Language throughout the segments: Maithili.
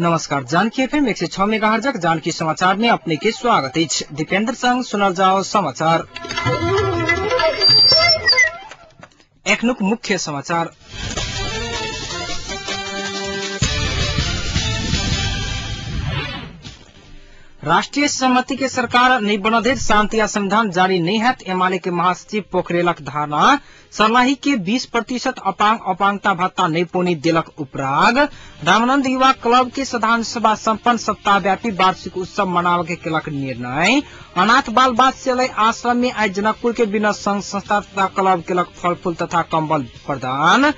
नमस्कार, जानकी एफएम 106 मेगाहर्जक जानकी समाचार में अपने के स्वागत अछि। दीपेंद्र संग सुनल जाओ समाचार। एखनुक मुख्य समाचार। राष्ट्रीय सहमति के सरकार नहीं बनधरि शांति आ संविधान जारी नहीं हैत, एमाले के महासचिव पोखरेलक धारणा। सर्लाही के 20% अपांग अपांगता भत्ता नहीं पौनी देलक उपराग। रामानंद युवा क्लब के साधारण सभा सम्पन्न, सप्ताहव्यापी वार्षिक उत्सव मनावे के केलक निर्णय। अनाथ बाल वात्सल्य आश्रम में आई जनकपुर के विभिन्न संघ संस्था तथा क्लब केलक फलफूल तथा कम्बल प्रदान।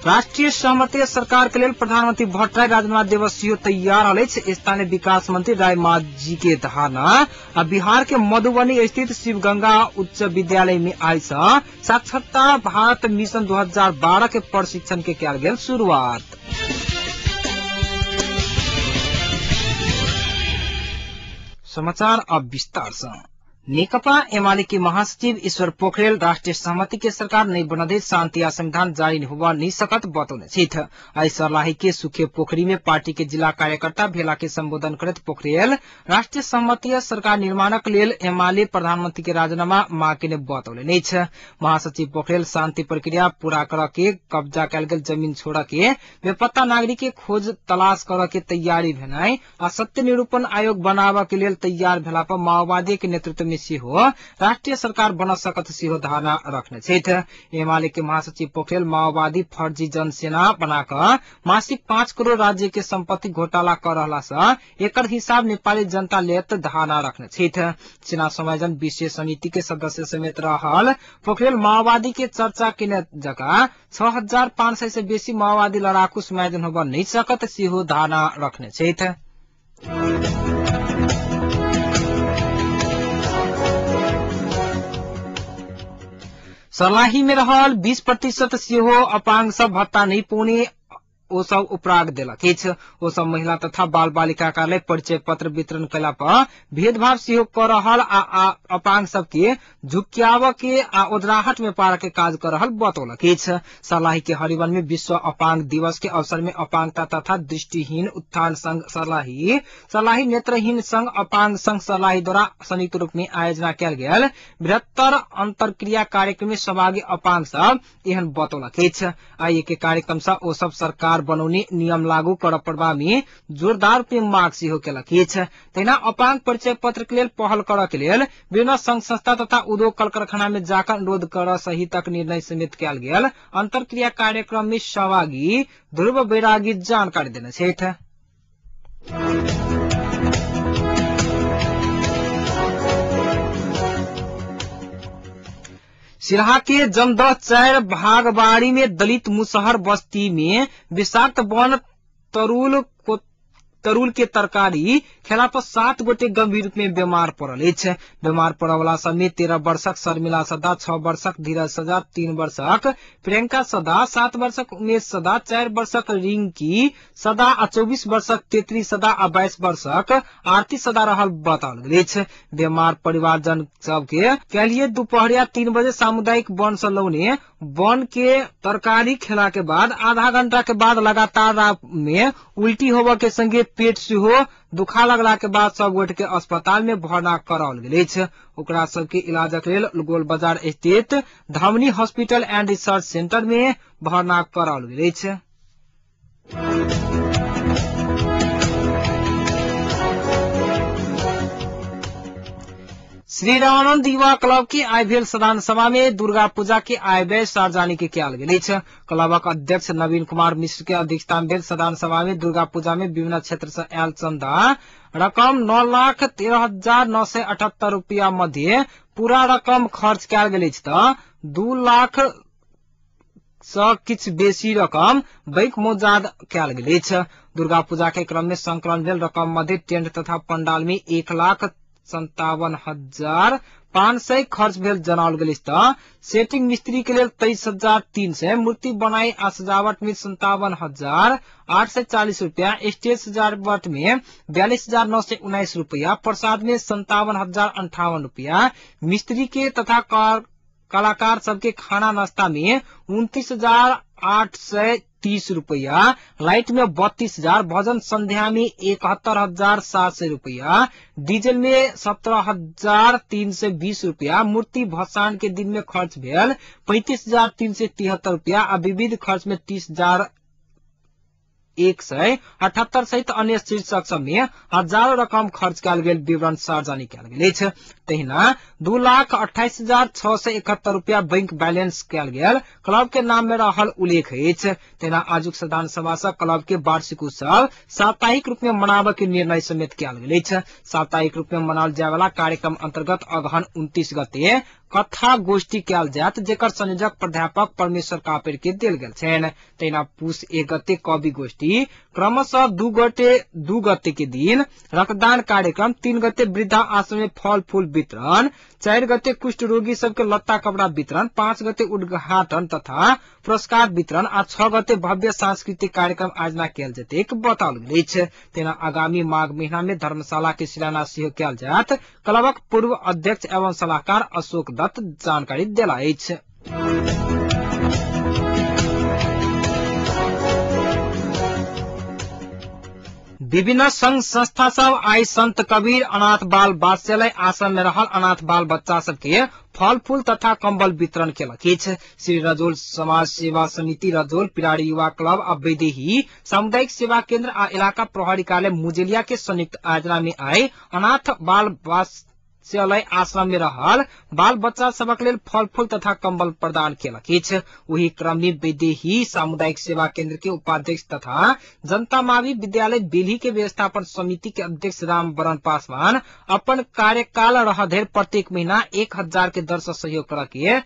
राष्ट्रीय सहमति सरकार के लेल प्रधानमंत्री भट्टराई राजीनामा दिवस सेहो तैयार अछि, स्थानीय विकास मंत्री राय माझी के धारणा। आ बिहार के मधुबनी स्थित शिवगंगा उच्च विद्यालय में आई से साक्षरता भारत मिशन 2012 के प्रशिक्षण के कयल गेल शुरुआत। समाचार अब विस्तार से। नेकपा एमाले के महासचिव ईश्वर पोखरेल राष्ट्रीय सहमति के सरकार नहीं बनधरि शांति आ संविधान जारी हुआ नहीं सकत बतौने छथि। आई सर्लाही के सुखे पोखरी में पार्टी के जिला कार्यकर्ता भेला के संबोधन करैत पोखरेल राष्ट्रीय सहमति सरकार निर्माणक लेल एमाले प्रधानमंत्री के राजीनामा मांग बतौलनि अछि। महासचिव पोखरेल शांति प्रक्रिया पूरा कर के कब्जा कयल गेल जमीन छोड़ के बेपत्ता नागरिक के खोज तलाश कर के तैयारी भेनाई आ सत्य निरूपण आयोग बनाबऽ के लेल तैयार भेला पर माओवादी के नेतृत्व में सेहो राष्ट्रीय सरकार बन सकत सेहो धारणा रखने छथि। एमाले के महासचिव पोखरेल माओवादी फर्जी जनसेना बनाकर मासिक 5 करोड़ राज्य के संपत्ति घोटाला कर रहला से एकर हिसाब नेपाली जनता लेत धारणा रखने छथि। सेना समायोजन विशेष समिति के सदस्य समेत रहल पोखरेल माओवादी के चर्चा केने जका 6500 से बेसी माओवादी लड़ाकू समायोजन होब नहीं सकत सेहो धारणा रखने छथि। सर्लाही में रहल 20% सेहो अपांग सब भत्ता नहीं पौने ओ सब उपराग देलक अछि। ओ सब महिला तथा बाल बालिका कार्यालय परिचय पत्र वितरण कयला पर भेदभाव सेहो कर रहल आ अपांग सबके झुकियाव के आ ओदराहट में पार के काज कर रहल बतौलक अछि। सर्लाही के हरिवन में विश्व अपांग दिवस के अवसर में अपांगता तथा दृष्टिहीन उत्थान संघ सर्लाही, सर्लाही नेत्रहीन संघ, अपांग संघ सर्लाही द्वारा संयुक्त रूप में आयोजना कयल गेल बृहत्तर अंतरक्रिया कार्यक्रम में सहभागी अपांग सब एहन बतौलक अछि। आई के कार्यक्रम से ओ सब सरकार बनौने नियम लागू कर पड़बा में जोरदार पे मांग सेहो केलक अछि। तहिना अपांग परिचय पत्र के लेल पहल करऽ के लेल विभिन्न संघ संस्था तथा उद्योग कल कारखाना में जाकर अनुरोध कर सहितक निर्णय समेत कयल गेल अंतरक्रिया कार्यक्रम में सहभागी ध्रुव बैरागी जानकारी देने छथि। सिरहा के जमदह 4 भागबाड़ी में दलित मुसहर बस्ती में विषाक्त वन तरुल के तरकारी खेला पर 7 गोटे गंभीर रूप में बीमार पड़ल अछि। बीमार पड़वला सब में 13 वर्षक शर्मिला सदा, 6 वर्षक धीरज सदा, 3 वर्षक प्रियंका सदा, 7 वर्षक उमेश सदा, 4 वर्षक रिंकी सदा आ 24 वर्षक तेतरी सदा आ 22 वर्षक आरती सदा रहल बताओल गेल अछि। बीमार परिवारजन सबके काल्हिये दुपहरिया 3 बजे सामुदायिक वन से लौने वन के तरकारी खेला के बाद आधा घंटा के बाद लगातार रात में उल्टी होबऽ के संगे पेट सेहो दुखा लगला के बाद सब गोटे के अस्पताल में भर्ना कराओल गेल अछि। ओकरा सबके इलाजक लेल गोल बाजार स्थित Dhamani hospital and research centre में भर्ना कराओल गेल अछि। श्री रामानंद युवा क्लब के आइ भेल साधारण सभा में दुर्गा पूजा के आय व्यय सार्वजनिक कयल गेल अछि। क्लबक अध्यक्ष नवीन कुमार मिश्र के अध्यक्षता में भेल साधारण सभा में दुर्गा पूजा में विभिन्न क्षेत्र से आयल चंदा रकम 9,13,978 रुपया मध्य पूरा रकम खर्च कयल गेल अछि त 2 लाख सँ किछु बेसी रकम बैंक मौजाद कयल गेल अछि। दुर्गा पूजा के क्रम में संकलन भेल रकम मध्य टेंट तथा पंडाल में 1,57,500 खर्च भेल जनाओल गेल अछि त सेटिंग मिस्त्री के लेल 23,300, मूर्ति बनाई आ सजावट में 57,840 रुपया, स्टेज सजावट में 42,919 रुपया, प्रसाद में 57,058 रुपया, मिस्त्री के तथा कलाकार सबके खाना नाश्ता में 29,800 30 रुपैया, लाइट में 32,000, भजन संध्या में 71,700 रुपैया, डीजल में 17,320 रुपैया, मूर्ति भसान के दिन में खर्च भेल 35,373 रुपैया आ विविध खर्च में 30,178 सहित अन्य शीर्षक सब में हजारों रकम खर्च कयल गेल विवरण सार्वजनिक कयल गेल अछि। तहिना 2,28,671 रुपया बैंक बैलेंस कयल गेल क्लब के नाम में रहल उल्लेख अछि। तहिना आजुक साधारण सभा सँ क्लब के वार्षिक उत्सव साप्ताहिक रूप में मनाबय के निर्णय समेत कयल गेल अछि। साप्ताहिक रूप में मनाओल जाय वाला कार्यक्रम अंतर्गत अगहन 29 गते कथा गोष्ठी कयल जायत, जेकर संयोजक प्राध्यापक परमेश्वर कापेर के देल गेल छनि। तहिना पुष 1 गते कवि गोष्ठी, क्रमशः 2 गते के दिन रक्तदान कार्यक्रम, 3 गते वृद्धा आश्रम में फल फूल वितरण, 4 गते कुष्ठ रोगी सबके लत्ता कपड़ा वितरण, 5 गते उद्घाटन तथा पुरस्कार वितरण आ 6 गते भव्य सांस्कृतिक कार्यक्रम आयोजना कयल जेतैक बताओल गेल अछि। तहिना आगामी माघ महीना में धर्मशाला के शिलान्यास सेहो कयल जायत। क्लबक पूर्व अध्यक्ष एवं सलाहकार अशोक दत्त जानकारी देला अछि। विभिन्न संघ संस्था सब आई संत कबीर अनाथ बाल वात्सल्य आश्रम में रहल अनाथ बाल बच्चा सबके फल फूल तथा कम्बल वितरण केलक अछि। श्री रजोल समाज सेवा समिति रजोल, पिराड़ी युवा क्लब आ वैदेही सामुदायिक सेवा केन्द्र आ इलाका प्रहरी कार्यालय मुजेलिया के संयुक्त आयोजना में आई अनाथ बाल वात्सल्य आश्रम में रहल बाल बच्चा सबक लेल फल फूल तथा कम्बल प्रदान केलक अछि। ओही क्रम में वैदेही सामुदायिक सेवा केन्द्र के उपाध्यक्ष तथा जनता मावी विद्यालय बेली के व्यवस्थापन समिति के अध्यक्ष रामवरण पासवान अपन कार्यकाल रहधरि प्रत्येक महीना 1,000 के दर से सहयोग कर के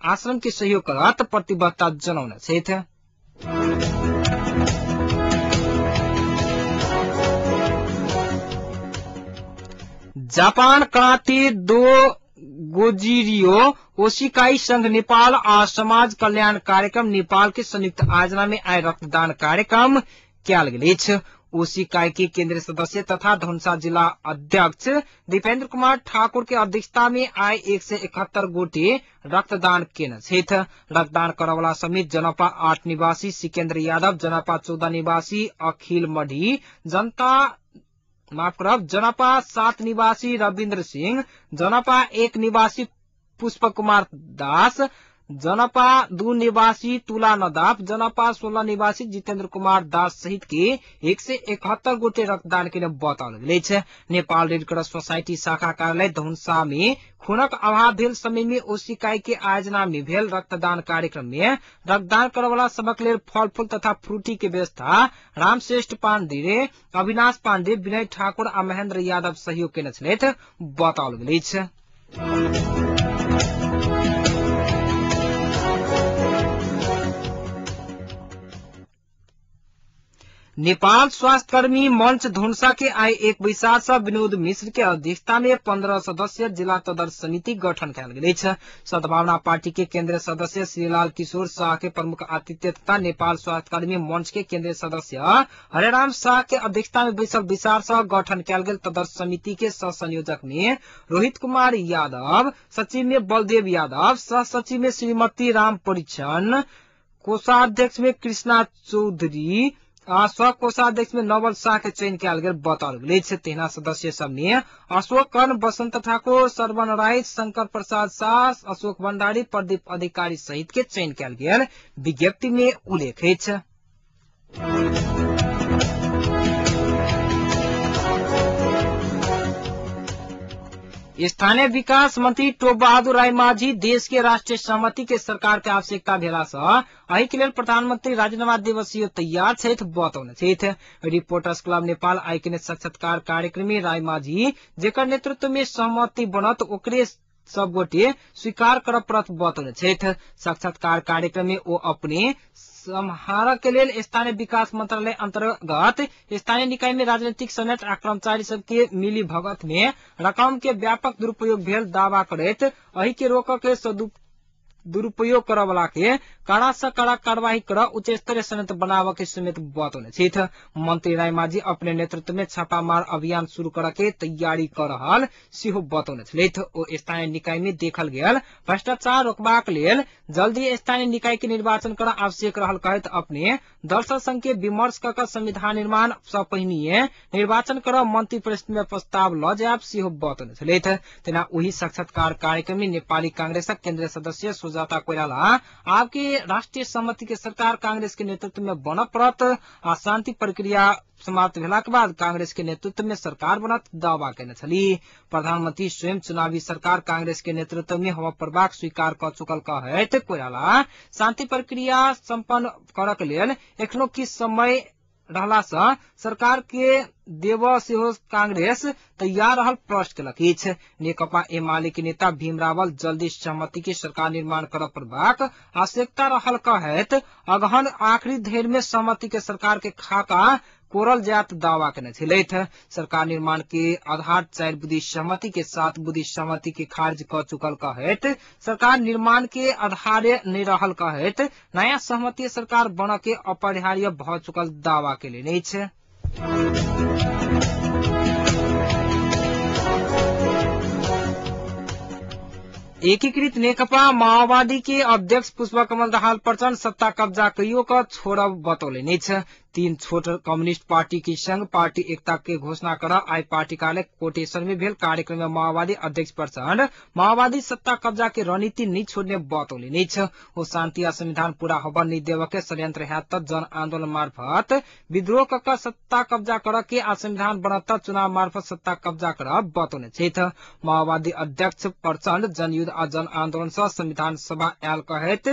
आश्रम के सहयोग करत प्रतिबद्धता जनौने छथि। जापान क्रांति दो गोजिरियो ओशिकाई संघ नेपाल आ समाज कल्याण कार्यक्रम नेपाल के संयुक्त आयोजना में आय रक्तदान कार्यक्रम कयल गेल अछि। ओशिकाई के केंद्रीय सदस्य तथा धनुषा जिला अध्यक्ष दीपेंद्र कुमार ठाकुर के अध्यक्षता में आय 171 गोटे रक्तदान केने छथि। रक्तदान करवला समेत जनपा 8 निवासी सिकेन्द्र यादव, जनपा 14 निवासी अखिल मढी, जनपा 7 निवासी रविन्द्र सिंह, जनपा 1 निवासी पुष्प कुमार दास, जनपा 2 निवासी तुला नदाफ, जनपा 16 निवासी जितेन्द्र कुमार दास सहित के 171 गोटे रक्तदान के बताओल गेल अछि। नेपाल रेड क्रॉस सोसाइटी शाखा कार्यालय धनुषा में खूनक अभाव भेल समय में ओशिकाई के आयोजना में भेल रक्तदान कार्यक्रम में रक्तदान करवला सबक लेल फल फूल तथा फ्रूटी के व्यवस्था रामश्रेष्ठ पाण्डे, अविनाश पाण्डे, विनय ठाकुर आ महेन्द्र यादव सहयोग केने छलथि बताओल गेल अछि। नेपाल स्वास्थ्यकर्मी मंच धनुषा के आइ एक बैसार सँ विनोद मिश्र के अध्यक्षता में 15 सदस्य जिला तदर्थ समिति गठन कयल गेल अछि। सद्भावना पार्टी के केंद्रीय सदस्य श्रीलाल किशोर शाह के प्रमुख आतिथ्य तथा नेपाल स्वास्थ्यकर्मी मंच के केंद्रीय सदस्य हरेराम शाह के अध्यक्षता में बैसल बैसार सँ गठन कयल गेल तदर्थ समिति के सह संयोजक में रोहित कुमार यादव, सचिव में बलदेव यादव, सह सचिव में श्रीमती राम परीक्षण, कोषाध्यक्ष में कृष्णा चौधरी आ सह कोषाध्यक्ष में नवल शाह के चयन कयल गेल बताओल गेल अछि। तहिना सदस्य सब में अशोक कर्ण, बसंत ठाकुर, श्रवण राय, शंकर प्रसाद शाह, अशोक भंडारी, प्रदीप अधिकारी सहित के चयन कयल गेल विज्ञप्ति में उल्लेख अछि। स्थानीय विकास मंत्री टोपबहादुर रायमाझी देश के राष्ट्रीय सहमति के सरकार के आवश्यकता भेला सँ एहि के लेल प्रधानमंत्री राजीनामा दिवसीय तैयार छथि बतौने छथि। रिपोर्टर्स क्लब नेपाल आइ केने साक्षात्कार कार्यक्रम में रायमाझी जेकर नेतृत्व में सहमति बनत ओकरे सब गोटे स्वीकार करऽ पड़त बतौने छथि। साक्षात्कार कार्यक्रम में ओ अपने सम्हारक के लेल स्थानीय विकास मंत्रालय अंतर्गत स्थानीय निकाय में राजनीतिक संयंत्र आ कर्मचारी सबके मिली भगत में रकम के व्यापक दुरुपयोग भेल दावा करैत एहि के रोकऽ के दुरुपयोग करऽ वाला के कड़ा से कड़ा कार्यवाही कर उच्च स्तरीय संयंत्र बनाव के समेत बतौने छथि। मंत्री रायमाझी अपने नेतृत्व में छापामार अभियान शुरू कर के तैयारी कर रहल सेहो बतौने छलथि। ओ स्थानीय निकाय में देखल गेल भ्रष्टाचार रोकबाक लेल जल्दी स्थानीय निकाय के निर्वाचन कर आवश्यक रहल कहैत अपने दल संग के विमर्श क संविधान निर्माण सँ पहिने निर्वाचन कर मंत्री परिषद में प्रस्ताव ल जायब सेहो बतौने छलथि। तेना ओही साक्षात्कार कार्यक्रम में नेपाली कांग्रेसक केन्द्रीय सदस्य सुजाता कोइराला आपके राष्ट्रिय सहमति के सरकार कांग्रेस के नेतृत्व में बन पड़त आ शान्ति प्रक्रिया समाप्त भेलाक बाद कांग्रेस के नेतृत्व में सरकार बनत दावा केने छली। प्रधानमंत्री स्वयं चुनावी सरकार कांग्रेस के नेतृत्व में होबय पड़बाक स्वीकार क चुकल कहैत कोइराला शान्ति प्रक्रिया सम्पन्न करक लेल एखनो किछु समय रहला सँ सरकार के देव सेहो कांग्रेस तैयार रहल प्रश्न केलक अछि। नेकपा एमाले के नेता भीम रावल जल्दी सहमति के सरकार निर्माण करऽ पड़बाक आवश्यकता रहल कहैत अगहन आखिरी धरि में सहमति के सरकार के खाका कोरल जायत दावा केने छलथि। सरकार निर्माण के आधार 4 बुद्धि सहमति के 7 बुद्धि सहमति के खारिज क चुकल कहैत सरकार निर्माण के आधार नहि रहल कहैत नया सहमति सरकार बन के अपरिहार्य भ चुकल दावा केलनि अछि। एकीकृत नेकपा माओवादी के अध्यक्ष पुष्पकमल दाहाल प्रचण्ड सत्ता कब्जा कइयो क छोड़ब बतौलनि अछि। 3 छोट कम्युनिस्ट पार्टी के संग पार्टी एकता के घोषणा कर आई पार्टी कार्यालय कोटेश्वर में भेल कार्यक्रम में माओवादी अध्यक्ष प्रचण्ड माओवादी सत्ता कब्जा के रणनीति नहीं छोड़ने बतौलनि अछि। ओ शान्ति आ संविधान पूरा होबय नहीं देव के षड्यंत्र हैत त जन आन्दोलन मार्फत विद्रोह क सत्ता कब्जा कर के आ संविधान बनत चुनाव मार्फत सत्ता कब्जा कर बतौने छथि। माओवादी अध्यक्ष प्रचण्ड जनयुद्ध आ जन आन्दोलन सँ संविधान सभा आयल कहैत